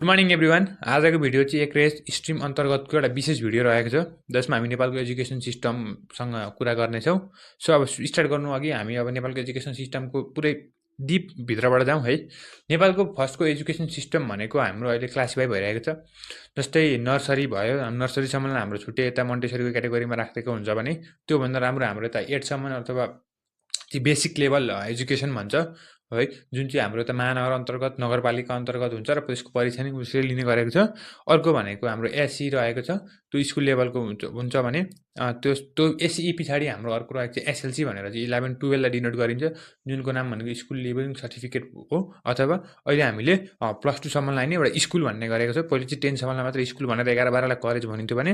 Good morning everyone. आजको video चाहिँ एक रेस स्ट्रिम अन्तर्गतको एउटा विशेष भिडियो रहेको छ जसमा हामी नेपालको एजुकेसन सिस्टमसँग कुरा गर्नेछौँ। सो अब स्टार्ट गर्नु अघि हामी अब नेपालको एजुकेसन सिस्टमको पुरै डिप भित्रबाट जाउँ है। नेपालको फर्स्टको एजुकेसन सिस्टम भनेको हाम्रो अहिले क्लासिफाई भइरहेको छ। जस्तै नर्सरी भयो, नर्सरीसम्म हाम्रो छुट्टै यता मन्टेसरीको क्याटेगोरीमा राखेको हुन्छ भने त्योभन्दा राम्रो हाम्रो यता 8सम्म अथवा बेसिक लेभल एजुकेसन भन्छ है, जुन चाहिँ हाम्रो त महानगर अन्तर्गत नगरपालिका अन्तर्गत हुन्छ र त्यसको परीक्षा नै उसले लिने गरेको छ। अर्को भनेको हाम्रो एसई रहेको छ, त्यो स्कुल लेभलको हुन्छ भने त्यो एसई पछाडि हाम्रो अर्को रहेको छ एसएलसी भनेर चाहिँ 11-12लाई डिनोट गरिन्छ, जुनको नाम भनेको स्कुल लेभलिङ सर्टिफिकेट हो। अथवा अहिले हामीले +2सम्मलाई नै एउटा स्कुल भन्ने गरेको छ। पहिले चाहिँ 10सम्मलाई मात्र स्कुल भनेर 11-12लाई कलेज भनिन्थ्यो भने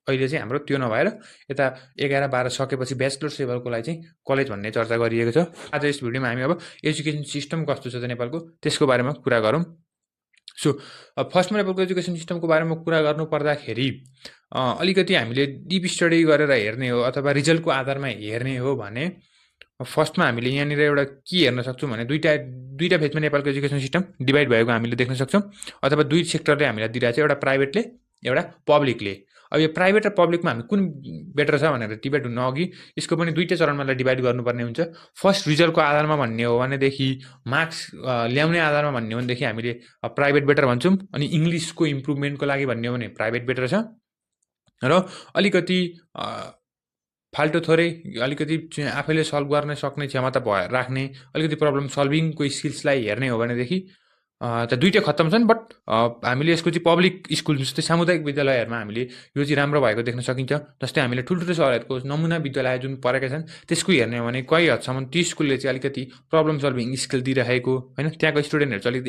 अहिले चाहिँ हाम्रो त्यो नभएर यता 11-12 सकेपछि ब्याचलर्स लेभलकोलाई चाहिँ कलेज भन्ने चर्चा गरिएको छ। आज यस भिडियोमा हामी अब एजुकेसन सिस्टम कस्तो छ त नेपालको त्यसको बारेमा कुरा गरौँ। सो फर्स्टमा नेपालको एजुकेसन सिस्टमको बारेमा कुरा गर्नु पर्दाखेरि अलिकति हामीले डिप स्टडी गरेर हेर्ने हो अथवा रिजल्टको आधारमा हेर्ने हो भने फर्स्टमा हामीले यहाँनिर एउटा के हेर्न सक्छौँ भने दुईटा फेजमा नेपालको एजुकेसन सिस्टम डिभाइड भएको हामीले देख्न सक्छौँ। अथवा दुई सेक्टरले हामीलाई दिइरहेको छ, एउटा प्राइभेटले एउटा पब्लिकले। अब यो प्राइभेट र पब्लिकमा हामी कुन बेटर छ भनेर डिभाइड हुन अघि यसको पनि दुईवटा चरणमा डिभाइड गर्नुपर्ने हुन्छ। फर्स्ट रिजल्टको आधारमा भन्ने हो भनेदेखि, मार्क्स ल्याउने आधारमा भन्ने हो भनेदेखि हामीले प्राइभेट बेटर भन्छौँ। अनि इङ्ग्लिसको इम्प्रुभमेन्टको लागि भन्ने हो भने प्राइभेट बेटर छ। र अलिकति फाल्टो थोरै अलिकति आफैले सल्भ गर्न सक्ने क्षमता राख्ने अलिकति प्रब्लम सल्भिङको स्किल्सलाई हेर्ने हो भनेदेखि त दुईवटा खत्तम छन्। बट हामीले यसको चाहिँ पब्लिक स्कुल जस्तै सामुदायिक विद्यालयहरूमा हामीले यो चाहिँ राम्रो भएको देख्न सकिन्छ। जस्तै हामीले ठुल्ठुलो सहरहरूको नमुना विद्यालय जुन परेका छन् त्यसको हेर्ने हो भने कहीँ हदसम्म ती स्कुलले चाहिँ अलिकति प्रब्लम सल्भिङ स्किल दिइरहेको होइन, त्यहाँको स्टुडेन्टहरू चाहिँ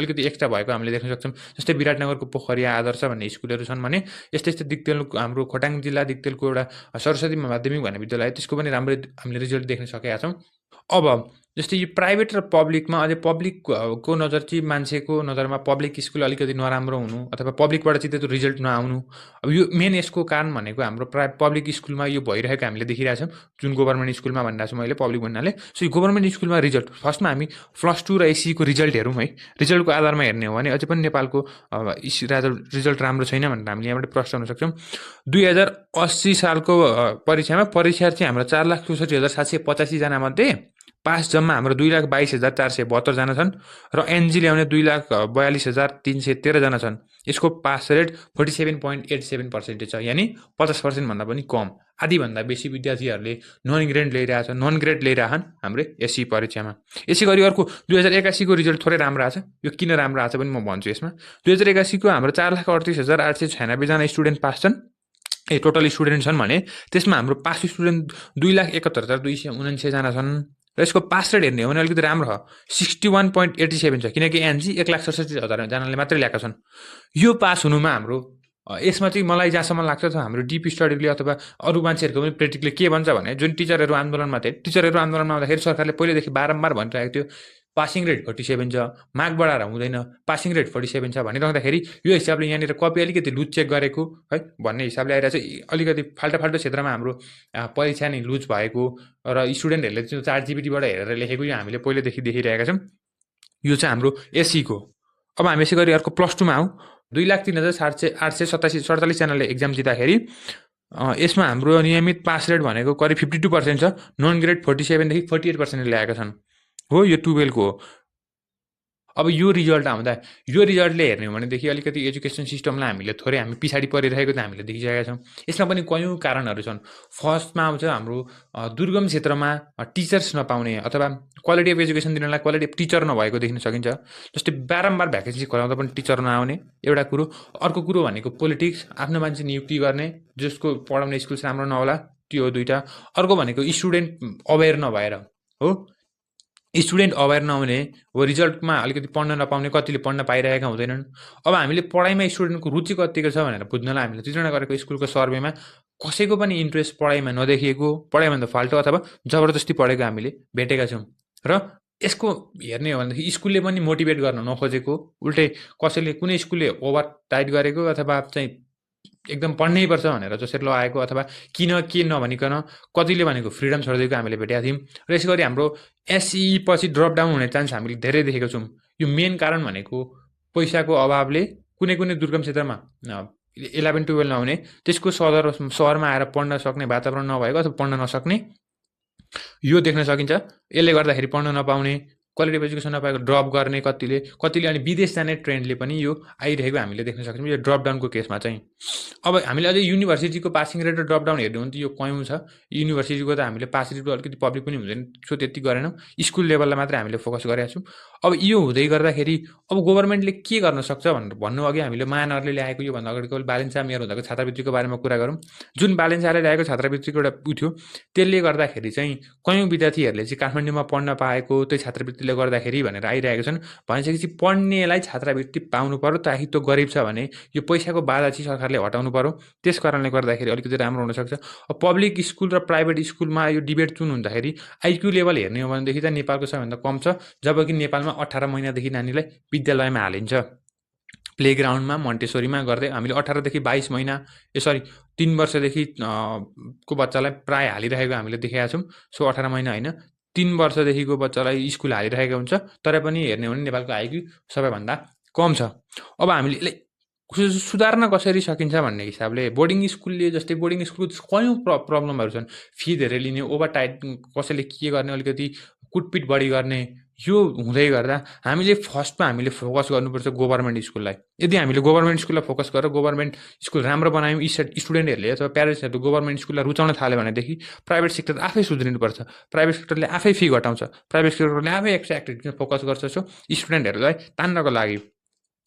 अलिकति एक्स्ट्रा भएको हामीले देख्न सक्छौँ। जस्तै विराटनगरको पोखरिया आदर्श भन्ने स्कुलहरू छन् भने यस्तै दिक्तेलको हाम्रो खोटाङ जिल्ला दिक्तेलको एउटा सरस्वती माध्यमिक भन्ने विद्यालय, त्यसको पनि राम्रै हामीले रिजल्ट देख्न सकेका छौँ। अब जस्तै यो प्राइभेट र पब्लिकमा अझै पब्लिकको नजर चाहिँ मान्छेको नजरमा पब्लिक स्कुल अलिकति नराम्रो हुनु अथवा पब्लिकबाट चाहिँ त्यो रिजल्ट नआउनु, अब यो मेन यसको कारण भनेको हाम्रो पब्लिक स्कुलमा यो भइरहेको हामीले देखिरहेछौँ। जुन गभर्मेन्ट स्कुलमा भनिरहेको छु मैले पब्लिक भन्नाले। सो यो गभर्मेन्ट स्कुलमा रिजल्ट फर्स्टमा हामी +2 र एसईको रिजल्ट हेरौँ है। रिजल्टको आधारमा हेर्ने हो भने अझै पनि नेपालको रिजल्ट राम्रो छैन भनेर हामीले यहाँबाट प्रश्न हुन सक्छौँ। 2080 सालको परीक्षामा चाहिँ हाम्रो 4,64,785 जना मध्ये पास जम्मा हाम्रो 2,22,472 जना छन् र एनजी ल्याउने 2,42,313 जना छन्। यसको पास रेट 47.87% छ, यानि 50% भन्दा पनि कम। आधीभन्दा बेसी विद्यार्थीहरूले नन ग्रेड ल्याइरहेछन् हाम्रो एसई परीक्षामा। यसै गरी अर्को 2081को रिजल्ट थोरै राम्रो आएको छ। यो किन राम्रो आएको छ पनि म भन्छु यसमा। 2081को हाम्रो 4,38,896 जना स्टुडेन्ट पास छन्, टोटल स्टुडेन्ट छन् भने त्यसमा हाम्रो पास स्टुडेन्ट 2,71,279 जना छन्। र यसको पास रेट हेर्ने हो भने अलिकति राम्रो छ, 61.87 छ, किनकि एनजी 1,67,000 जनाले मात्रै ल्याएका छन्। यो पास हुनुमा हाम्रो यसमा चाहिँ मलाई जहाँसम्म लाग्छ त हाम्रो डिप स्टडीले अथवा अरू मान्छेहरूको पनि प्र्याक्टिकली के भन्छ भने जुन टिचरहरू आन्दोलनमा थिए, टिचरहरू आन्दोलनमा आउँदाखेरि सरकारले पहिलेदेखि बारम्बार भनिरहेको थियो पासिङ रेट 47 छ, मार्क बढाएर हुँदैन, पासिङ रेट 47 छ भनिराख्दाखेरि यो हिसाबले यहाँनिर कपी अलिकति लुज चेक गरेको है भन्ने हिसाबले आइरहेको छ। अलिकति फाल्टो क्षेत्रमा हाम्रो परीक्षा नै लुज भएको र स्टुडेन्टहरूले चाहिँ ChatGPTबाट हेरेर लेखेको यो हामीले पहिलेदेखि देखिरहेका छौँ। यो चाहिँ हाम्रो एसईको। अब हामी यसै गरी अर्को +2मा आउँ। 2,03,847 जनाले एक्जाम दिँदाखेरि यसमा हाम्रो नियमित पास रेट भनेको करिब 52% छ। नन ग्रेड 47देखि 48% ल्याएका छन् हो, यो 12को हो। अब यो रिजल्ट आउँदा यो रिजल्टले हेर्ने हो भनेदेखि अलिकति एजुकेसन सिस्टमलाई हामी पछाडि परिरहेको त हामीले देखिसकेका छौँ। यसमा पनि कयौँ कारणहरू छन्। फर्स्टमा आउँछ हाम्रो दुर्गम क्षेत्रमा टिचर्स नपाउने अथवा क्वालिटी अफ एजुकेसन दिनलाई क्वालिटी अफ टिचर नभएको देख्न सकिन्छ। जस्तै बारम्बार भ्याकेन्सी खोलाउँदा पनि टिचर नआउने एउटा कुरो। अर्को कुरो भनेको पोलिटिक्स, आफ्नो मान्छे नियुक्ति गर्ने जसको पढाउने स्कुल्स राम्रो नहोला, त्यो हो दुईवटा। अर्को भनेको स्टुडेन्ट अवेर नभएर हो, स्टुडेन्ट अवेर नहुने हो, रिजल्टमा अलिकति पढ्न नपाउने, कतिले पढ्न पाइरहेका हुँदैनन्। अब हामीले पढाइमा स्टुडेन्टको रुचि कतिको छ भनेर बुझ्नलाई हामीले तिनीहरू गरेको स्कुलको सर्वेमा कसैको पनि इन्ट्रेस्ट पढाइमा नदेखिएको, पढाइभन्दा फाल्टो अथवा जबरजस्ती पढेको हामीले भेटेका छौँ। र यसको हेर्ने हो भनेदेखि स्कुलले पनि मोटिभेट गर्न नखोजेको, उल्टै कसैले कुनै स्कुलले ओभर टाइट गरेको अथवा चाहिँ एकदम पढ्नै पर्छ भनेर जसरी लगाएको अथवा किन के नभनिकन कतिले भनेको फ्रिडम छोडिदिएको हामीले भेटेका थियौँ। र यसै गरी हाम्रो एसई पछि ड्रप डाउन हुने चान्स हामीले धेरै देखेको छौँ। यो मेन कारण भनेको पैसाको अभावले कुनै कुनै दुर्गम क्षेत्रमा 11-12 नहुने, त्यसको सहरमा आएर पढ्न सक्ने वातावरण नभएको अथवा पढ्न नसक्ने यो देख्न सकिन्छ। यसले गर्दाखेरि पढ्न नपाउने, क्वालिटी अफ एजुकेसन नपाएको ड्रप गर्ने कतिले अनि विदेश जाने ट्रेन्डले पनि यो आइरहेको हामीले देख्न सक्छौँ यो ड्रप डाउनको केसमा चाहिँ। अब हामीले अझै युनिभर्सिटीको पासिङ रेट र ड्रप डाउन हेर्ने हो भने त यो कयौँ छ। युनिभर्सिटीको त हामीले पास रेट अलिकति पब्लिक पनि हुँदैन, सो त्यति गरेनौँ, स्कुल लेभललाई मात्रै हामीले फोकस गरेका छौँ। अब यो हुँदै गर्दाखेरि अब गभर्मेन्टले के गर्न सक्छ भनेर भन्नु अघि हामीले महानगरले ल्याएको योभन्दा अगाडि केवल बालेन्सा मेयर हुँदाको छात्रवृत्तिको बारेमा कुरा गरौँ। जुन बालेन्साले ल्याएको छात्रवृत्तिको एउटा उ थियो, त्यसले गर्दाखेरि चाहिँ कयौँ विद्यार्थीहरूले चाहिँ काठमाडौँमा पढ्न पाएको त्यही छात्रवृत्तिले गर्दाखेरि भनेर आइरहेका छन्। भनिसकेपछि पढ्नेलाई छात्रवृत्ति पाउनु पर्यो, ताकि त्यो गरिब छ भने यो पैसाको बाधा चाहिँ सरकारले हटाउनु पर्यो। त्यस कारणले गर्दाखेरि अलिकति राम्रो हुनसक्छ। अब पब्लिक स्कुल र प्राइभेट स्कुलमा यो डिबेट जुन हुँदाखेरि आइक्यू लेभल हेर्ने हो भनेदेखि त नेपालको सबैभन्दा कम छ, जबकि नेपालमा 18 महिनादेखि नानीलाई विद्यालयमा हालिन्छ। प्लेग्राउन्डमा मोन्टेसोरीमा गर्दै हामीले 18देखि 22 महिना 3 वर्षदेखि को बच्चालाई प्राय हालिरहेको हामीले देखेका छौँ। सो 18 महिना होइन, 3 वर्षदेखिको बच्चालाई स्कुल हालिरहेको हुन्छ। तर पनि हेर्ने हो भने नेपालको आइक्यू सबैभन्दा कम छ। अब हामीले यसलाई सुधार्न कसरी सकिन्छ भन्ने हिसाबले बोर्डिङ स्कुलले जस्तै बोर्डिङ स्कुलको कयौँ प्रब्लमहरू छन्। फी धेरै लिने, ओभर टाइट कसैले के गर्ने, अलिकति कुटपिट बढी गर्ने, यो हुँदै गर्दा हामीले फर्स्टमा हामीले फोकस गर्नुपर्छ गभर्मेन्ट स्कुललाई। यदि हामीले गभर्मेन्ट स्कुललाई फोकस गरेर गभर्मेन्ट स्कुल राम्रो बनायौँ, स्टुडेन्टहरूले अथवा प्यारेन्ट्सहरूले गभर्मेन्ट स्कुललाई रुचाउन थाल्यो भनेदेखि प्राइभेट सेक्टर आफै सुध्रिनुपर्छ। प्राइभेट सेक्टरले आफै फी घटाउँछ, प्राइभेट सेक्टरले आफै एक्स्ट्रा एक्टिभिटीमा फोकस गर्छ। सो स्टुडेन्टहरूलाई तान्नको लागि।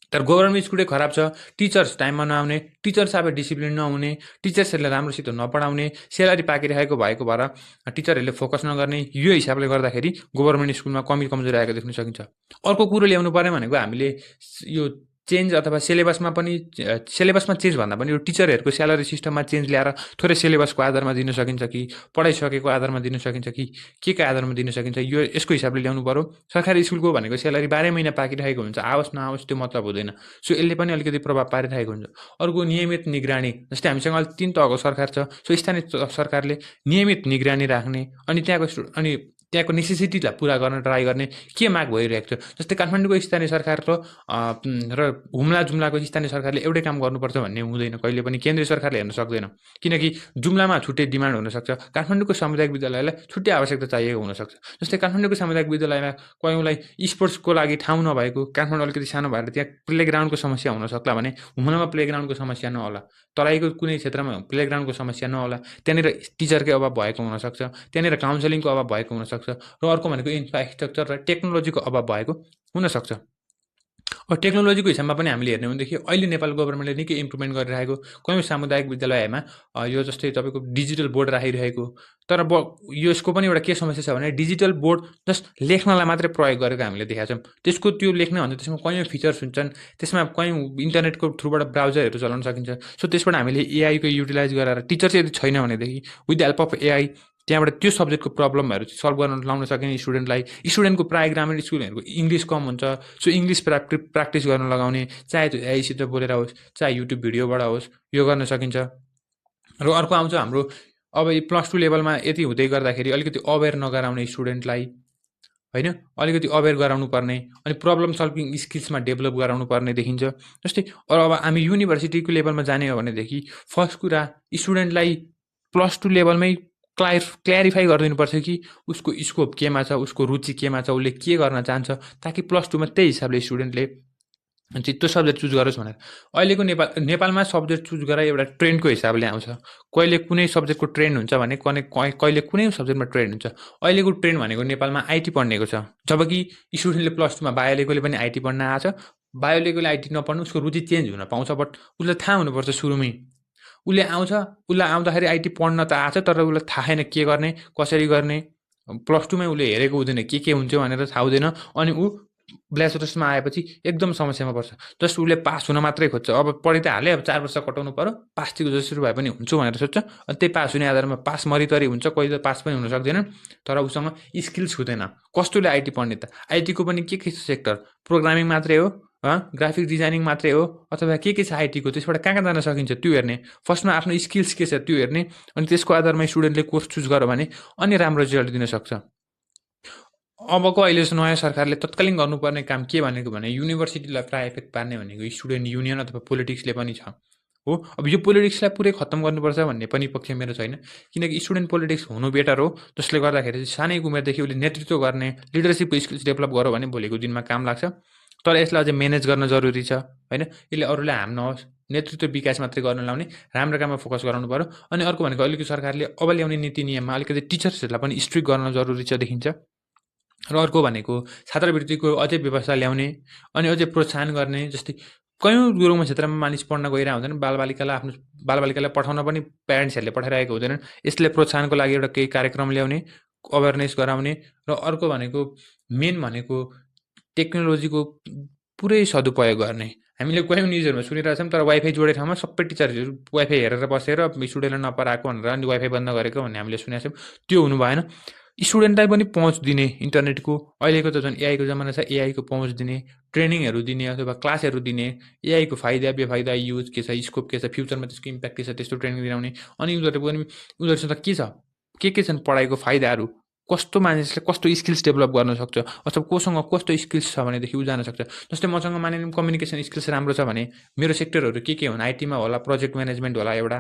तर गभर्मेन्ट स्कुलै खराब छ, टिचर्स टाइममा नआउने, टिचर्स आफै डिसिप्लिन नहुने, टिचर्सहरूले राम्रोसित नपढाउने, स्यालेरी पाकिरहेको भएको भएर टिचरहरूले फोकस नगर्ने, यो हिसाबले गर्दाखेरि गभर्मेन्ट स्कुलमा कमजोरी आएको देख्न सकिन्छ। अर्को कुरो ल्याउनु पर्यो भनेको हामीले यो चेन्ज अथवा सिलेबसमा चेन्ज भन्दा पनि यो टिचरहरूको स्यालेरी सिस्टममा चेन्ज ल्याएर थोरै सिलेबसको आधारमा दिन सकिन्छ कि पढाइसकेको आधारमा दिन सकिन्छ कि के का आधारमा दिन सकिन्छ, यो यसको हिसाबले ल्याउनु पर्यो। सरकारी स्कुलको भनेको स्यालेरी 12 महिना पाकिरहेको हुन्छ, आओस् नआओस् त्यो मतलब हुँदैन। सो यसले पनि अलिकति प्रभाव पारिरहेको हुन्छ। अर्को नियमित निगरानी, जस्तै हामीसँग अहिले 3 तहको सरकार छ। सो स्थानीय सरकारले नियमित निगरानी राख्ने अनि त्यहाँको नेसेसिटीलाई पुरा गर्न ट्राई गर्ने के माग भइरहेको छ। जस्तै काठमाडौँको स्थानीय सरकार र हुम्ला जुम्लाको स्थानीय सरकारले एउटै काम गर्नुपर्छ भन्ने हुँदैन, कहिले पनि केन्द्रीय सरकारले हेर्न सक्दैन। किनकि जुम्लामा छुट्टै डिमान्ड हुनसक्छ, काठमाडौँको सामुदायिक विद्यालयलाई छुट्टै आवश्यकता चाहिएको हुनसक्छ। जस्तै काठमाडौँको सामुदायिक विद्यालयमा कयौँलाई स्पोर्ट्सको लागि ठाउँ नभएको, काठमाडौँ अलिकति सानो भएर त्यहाँ प्लेग्राउन्डको समस्या हुनसक्ला भने हुम्लामा प्लेग्राउन्डको समस्या नहोला, तराईको कुनै क्षेत्रमा प्लेग्राउन्डको समस्या नहोला, त्यहाँनिर टिचरकै अभाव भएको हुनसक्छ, त्यहाँनिर काउन्सिलिङको अभाव भएको हुनसक्छ, र अर्को भनेको इन्फ्रास्ट्रक्चर र टेक्नोलोजीको अभाव भएको हुनसक्छ। अब टेक्नोलोजीको हिसाबमा पनि हामीले हेर्ने हो भनेदेखि अहिले नेपाल गभर्मेन्टले निकै इम्प्रुभमेन्ट गरिरहेको, कयौँ सामुदायिक विद्यालयमा यो जस्तै तपाईँको डिजिटल बोर्ड राखिरहेको। तर यसको पनि एउटा के समस्या छ भने डिजिटल बोर्ड जस्ट लेख्नलाई मात्रै प्रयोग गरेको हामीले देखेका छौँ। त्यसको त्यो लेख्ने भन्दा त्यसमा कयौँ फिचर्स हुन्छन्, त्यसमा कयौँ इन्टरनेटको थ्रुबाट ब्राउजरहरू चलाउन सकिन्छ। सो त्यसबाट हामीले एआईको युटिलाइज गरेर टिचर चाहिँ यदि छैन भनेदेखि with the help of AI त्यहाँबाट त्यो सब्जेक्टको प्रब्लमहरू सल्भ गर्न लाउन सकिने स्टुडेन्टको प्राय ग्रामीण स्कुलहरूको इङ्ग्लिस कम हुन्छ। सो इङ्ग्लिस प्र्याक्टिस गर्न लगाउने, चाहे त्यो एआईसित बोलेर होस्, चाहे युट्युब भिडियोबाट होस्, यो गर्न सकिन्छ। र अर्को आउँछ हाम्रो अब +2 लेभलमा यति हुँदै गर्दाखेरि अलिकति अवेर नगराउने स्टुडेन्टलाई, होइन, अलिकति अवेर गराउनु पर्ने, अनि प्रब्लम सल्भिङ स्किल्समा डेभलप गराउनु पर्ने देखिन्छ। जस्तै अब हामी युनिभर्सिटीको लेभलमा जाने हो भनेदेखि फर्स्ट कुरा स्टुडेन्टलाई +2 लेभलमै क्ल्यारिफाई गरिदिनुपर्छ कि उसको स्कोप केमा छ, उसको रुचि केमा छ, उसले के गर्न चाहन्छ, ताकि +2मा त्यही हिसाबले स्टुडेन्टले त्यो सब्जेक्ट चुज गरोस् भनेर। अहिलेको नेपालमा सब्जेक्ट चुज गरेर एउटा ट्रेन्डको हिसाबले आउँछ। कहिले कुनै सब्जेक्टको ट्रेन्ड हुन्छ भने कहिले कुनै सब्जेक्टमा ट्रेन्ड हुन्छ। अहिलेको ट्रेन्ड भनेको नेपालमा आइटी पढ्नेको छ, जबकि स्टुडेन्टले +2मा बायोलेकोले पनि आइटी पढ्न आएको छ। बायोलेकोले आइटी नपढ्नु, उसको रुचि चेन्ज हुन पाउँछ, बट उसलाई थाहा हुनुपर्छ सुरुमै। उसले उसलाई आउँदाखेरि आइटी पढ्न त आएको छ, तर उसलाई थाहा छैन के गर्ने, कसरी गर्ने। +2मै उसले हेरेको हुँदैन के हुन्छ भनेर थाहा हुँदैन, अनि ऊ ब्याचलर्समा आएपछि एकदम समस्यामा पर्छ। जस्ट उसले पास हुन मात्रै खोज्छ। अब पढि त हाले, अब 4 वर्ष कटाउनु पर्यो, पास चाहिँ जसरी भए पनि हुन्छु भनेर सोध्छ। अनि त्यही पास हुने आधारमा पास मरितरी हुन्छ, कोही त पास पनि हुन सक्दैन, तर उसँग स्किल्स हुँदैन। कस्तोले आइटी पढ्ने त? आइटीको पनि के सेक्टर, प्रोग्रामिङ मात्रै हो, ग्राफिक डिजाइनिङ मात्रै हो, अथवा के छ आइटीको, त्यसबाट कहाँ जान सकिन्छ त्यो हेर्ने। फर्स्टमा आफ्नो स्किल्स के छ त्यो हेर्ने, अनि त्यसको आधारमा स्टुडेन्टले कोर्स चुज गर्यो भने अनि राम्रो रिजल्ट दिन सक्छ। अबको अहिले नयाँ सरकारले तत्कालीन गर्नुपर्ने काम के भनेको भने युनिभर्सिटीलाई प्रायः इफेक्ट पार्ने भनेको स्टुडेन्ट युनियन अथवा पोलिटिक्सले पनि छ हो। अब यो पोलिटिक्सलाई पुरै खत्तम गर्नुपर्छ भन्ने पनि पक्ष मेरो छैन, किनकि स्टुडेन्ट पोलिटिक्स हुनु बेटर हो, जसले गर्दाखेरि चाहिँ सानै उमेरदेखि उसले नेतृत्व गर्ने लिडरसिप स्किल्स डेभलप गऱ्यो भने भोलिको दिनमा काम लाग्छ। तर यसलाई अझै म्यानेज गर्न जरुरी छ होइन। यसले अरूलाई हार्म नहोस्, नेतृत्व विकास मात्रै गर्न लाउने, राम्रो काममा फोकस गराउनु पऱ्यो। अनि अर्को भनेको अहिलेको सरकारले अब ल्याउने नीति नियममा अलिकति टिचर्सहरूलाई पनि स्ट्रिक्ट गर्न जरुरी छ देखिन्छ। र अर्को भनेको छात्रवृत्तिको अझै व्यवस्था ल्याउने अनि अझै प्रोत्साहन गर्ने, जस्तै कयौँ दुर्गम क्षेत्रमा मानिस पढ्न गइरहेको हुँदैन, बालबालिकालाई पठाउन पनि प्यारेन्ट्सहरूले पठाइरहेको हुँदैनन्। यसले प्रोत्साहनको लागि एउटा केही कार्यक्रम ल्याउने, अवेरनेस गराउने। र अर्को भनेको मेन भनेको टेक्नोलोजीको पुरै सदुपयोग गर्ने। हामीले कयौँ न्युजहरूमा सुनिरहेछौँ, तर वाइफाई जोडेको ठाउँमा सबै टिचरहरू वाइफाई हेरेर बसेर स्टुडेन्टलाई नपराएको भनेर अनि वाइफाई बन्द गरेको भन्ने हामीले सुनेको छौँ। त्यो हुनु भएन। स्टुडेन्टलाई पनि पहुँच दिने इन्टरनेटको, अहिलेको त झन् एआईको जमाना छ, एआईको पहुँच दिने, ट्रेनिङहरू दिने अथवा क्लासहरू दिने, एआईको फाइदा बेफाइदा युज के छ, स्कोप के छ, फ्युचरमा त्यसको इम्प्याक्ट के छ, त्यस्तो ट्रेनिङ दिलाउने। अनि उनीहरूसँग के छन् पढाइको फाइदाहरू, कस्तो मानिसले कस्तो स्किल्स डेभलप गर्न सक्छ अथवा कोसँग कस्तो स्किल्स छ भनेदेखि ऊ जान सक्छ। जस्तै मसँग मानिलिउँ कम्युनिकेसन स्किल्स राम्रो छ भने मेरो सेक्टरहरू के हुन्, आइटीमा होला, प्रोजेक्ट म्यानेजमेन्ट होला एउटा।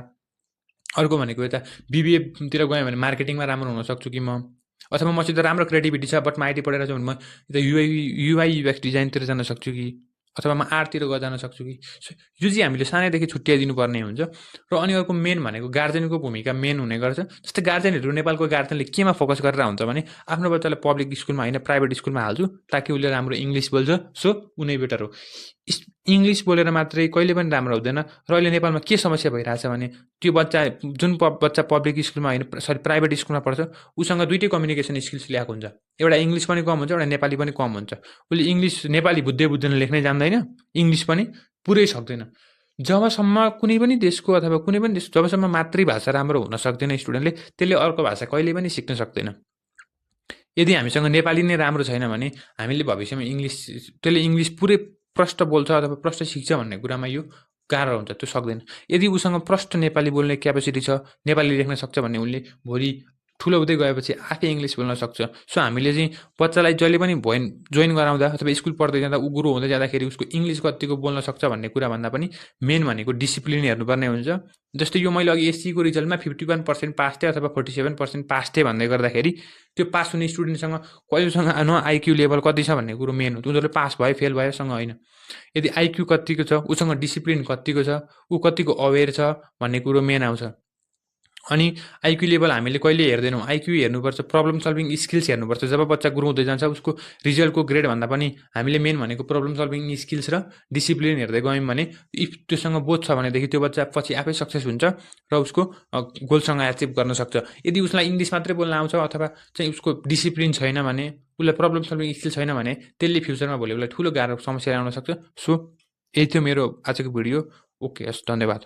अर्को भनेको यता बिबिएतिर गएँ भने मार्केटिङमा राम्रो हुनसक्छु कि म, अथवा मसित राम्रो क्रिएटिभिटी छ बट म आइटी पढेर छु भने म यता युआई युएक्स डिजाइनतिर जान सक्छु कि, अथवा म आर्टतिर जान सक्छु कि। यो चाहिँ हामीले सानैदेखि छुट्याइदिनु पर्ने हुन्छ। र अनि अर्को मेन भनेको गार्जेनको भूमिका मेन हुने गर्छ। जस्तै गार्जेनहरू, नेपालको गार्जेनले केमा फोकस गरेर हुन्छ भने आफ्नो बच्चालाई पब्लिक स्कुलमा होइन प्राइभेट स्कुलमा हाल्छु ताकि उसले राम्रो इङ्ग्लिस बोल्छ, सो उनी बेटर हो। इङ्ग्लिस बोलेर मात्रै कहिले पनि राम्रो हुँदैन। र अहिले नेपालमा के समस्या भइरहेछ भने त्यो जुन बच्चा पब्लिक स्कुलमा होइन प्राइभेट स्कुलमा पढ्छ, उसँग दुइटै कम्युनिकेसन स्किल्स ल्याएको हुन्छ। एउटा इङ्ग्लिस पनि कम हुन्छ, एउटा नेपाली पनि कम हुन्छ। उसले नेपाली बुझ्दैन, लेख्नै जान्दैन, इङ्ग्लिस पनि पुरै सक्दैन। जबसम्म कुनै पनि देशको अथवा जबसम्म मातृभाषा राम्रो हुन सक्दैन स्टुडेन्टले, त्यसले अर्को भाषा कहिले पनि सिक्न सक्दैन। यदि हामीसँग नेपाली नै राम्रो छैन भने हामीले भविष्यमा त्यसले इङ्ग्लिस पुरै प्रष्ट बोल्छ अथवा प्रष्ट सिक्छ भन्ने कुरामा यो गाह्रो हुन्छ, त्यो सक्दैन। यदि उसँग प्रष्ट नेपाली बोल्ने क्यापेसिटी छ, नेपाली लेख्न सक्छ भने उसले भोलि ठुलो हुँदै गएपछि आफै इङ्ग्लिस बोल्न सक्छ। सो हामीले चाहिँ बच्चालाई जहिले पनि जोइन गराउँदा अथवा स्कुल पढ्दै जाँदा, ऊ गुरु हुँदै जाँदाखेरि उसको इङ्ग्लिस कतिको बोल्न सक्छ भन्ने कुराभन्दा पनि मेन भनेको डिसिप्लिन हेर्नुपर्ने हुन्छ। जस्तै यो मैले अघि एससीको रिजल्टमा 51% पास थिएँ अथवा 47% पास थिएँ भन्दै गर्दाखेरि त्यो पास हुने स्टुडेन्टसँग कहिलेसँग आइक्यू लेभल कति छ भन्ने कुरो मेन हो। उनीहरूले पास भयो फेल भयोसँग होइन, यदि आइक्यू कतिको छ, उसँग डिसिप्लिन कतिको छ, ऊ कतिको अवेर छ भन्ने कुरो मेन आउँछ। अनि आइक्यू लेभल हामीले कहिले हेर्दैनौँ, आइक्यू हेर्नुपर्छ, प्रब्लम सल्भिङ स्किल्स हेर्नुपर्छ। जब बच्चा ग्रो हुँदै जान्छ उसको रिजल्टको ग्रेड भन्दा पनि हामीले मेन भनेको प्रब्लम सल्भिङ स्किल्स र डिसिप्लिन हेर्दै गयौँ भने इफ त्योसँग बोध छ भनेदेखि त्यो बच्चा पछि आफै सक्सेस हुन्छ र उसको गोलसँग एचिभ गर्न सक्छ। यदि उसलाई इङ्ग्लिस मात्रै बोल्न आउँछ अथवा चाहिँ उसको डिसिप्लिन छैन भने, उसलाई प्रब्लम सल्भिङ स्किल छैन भने त्यसले फ्युचरमा भोलि उसलाई ठुलो गाह्रो समस्या ल्याउन सक्छ। सो यही थियो मेरो आजको भिडियो। ओके, हस्, धन्यवाद।